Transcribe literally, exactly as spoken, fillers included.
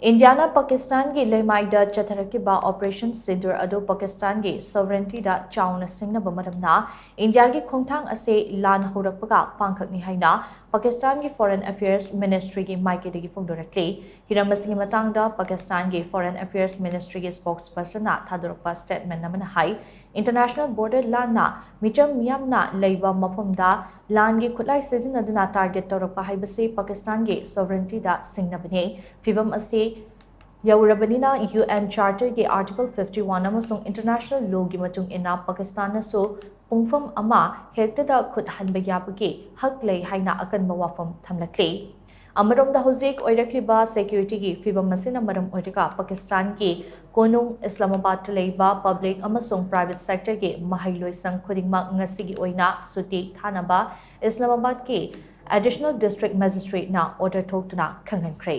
ꯏꯟꯗꯤꯌꯥꯅ ꯄꯥꯀꯤꯁꯇꯥꯟꯒꯤ ꯂꯩꯃꯥꯏꯗ ꯆꯠꯊꯔꯛꯈꯤꯕ Operation Sindoor ꯑꯗꯨ ꯄꯥꯀꯤꯁꯇꯥꯟꯒꯤ sovereigntyꯗ ꯆꯥꯎꯅ ꯁꯤꯡꯅꯕ ꯃꯔꯝꯅ ꯏꯟꯗꯤꯌꯥꯒꯤ ꯈꯣꯡꯊꯥꯡ ꯑꯁꯤ ꯂꯥꯟ ꯍꯧꯔꯛꯄꯒ ꯄꯥꯡꯈꯛꯅꯤ ꯍꯥꯏꯅ ꯄꯥꯀꯤꯁꯇꯥꯟꯒꯤ Foreign Affairs Ministryꯒꯤ ꯃꯥꯏꯀꯩꯗꯒꯤ ꯐꯣꯡꯗꯣꯔꯛꯂꯤ꯫ ꯍꯤꯔꯝ ꯑꯁꯤꯒꯤ ꯃꯇꯥꯡꯗ ꯄꯥꯀꯤꯁꯇꯥꯟꯒꯤ Foreign Affairs Ministryꯒꯤ spokespersonꯅ ꯊꯥꯗꯣꯔꯛꯄ statement ꯑꯃꯅ ꯍꯥꯏ, international border ꯂꯥꯟꯅ ꯃꯤꯆꯝ ꯃꯤꯌꯥꯝꯅ ꯂꯩꯕ ꯃꯐꯝꯗ ꯂꯥꯟꯒꯤ ꯈꯨꯠꯂꯥꯏ ꯁꯤꯖꯤꯟꯅꯗꯨꯅ target ꯇꯧꯔꯛꯄ ꯍꯥꯏꯕꯁꯤ ꯄꯥꯀꯤꯁꯇꯥꯟꯒꯤ sovereigntyꯗ ꯁꯤꯡꯅꯕꯅꯤ꯫ ꯐꯤꯚꯝ ꯑꯁꯤ ꯌꯧꯔꯕꯅꯤꯅ UN Charterꯒꯤ Article fifty one ꯑꯃꯁꯨꯡ international lawꯒꯤ ꯃꯇꯨꯡ ꯏꯟꯅ ꯄꯥꯀꯤꯁꯇꯥꯟꯅꯁꯨ ꯄꯨꯡꯐꯝ ꯑꯃ ꯍꯦꯛꯇꯗ ꯈꯨꯠ ꯍꯟꯕ ꯌꯥꯕꯒꯤ ꯍꯛ ꯂꯩ ꯍꯥꯏꯅ ꯑꯀꯟꯕ ꯋꯥꯐꯝ ꯊꯝꯂꯛꯂꯤ꯫ ꯑꯃꯔꯣꯝꯗ ꯍꯧꯖꯤꯛ ꯑꯣꯏꯔꯛꯂꯤꯕ securityꯒꯤ ꯐꯤꯚꯝ ꯑꯁꯤꯅ ꯃꯔꯝ ꯑꯣꯏꯔꯒ ꯄꯥꯀꯤꯁꯇꯥꯟꯒꯤ ꯀꯣꯅꯨꯡ ꯏꯁꯂꯥꯃꯥꯕꯥꯗꯇ ꯂꯩꯕ public ꯑꯃꯁꯨꯡ private sectorꯒꯤ ꯃꯍꯩꯂꯣꯏꯁꯪ ꯈꯨꯗꯤꯡꯃꯛ ꯉꯁꯤꯒꯤ ꯑꯣꯏꯅ ꯁꯨꯇꯤ ꯊꯥꯅꯕ ꯏꯁꯂꯥꯃꯥꯕꯥꯗꯀꯤ Additional District Magistrateꯅ order ꯊꯣꯛꯇꯨꯅ ꯈꯪꯍꯟꯈ꯭ꯔꯦ꯫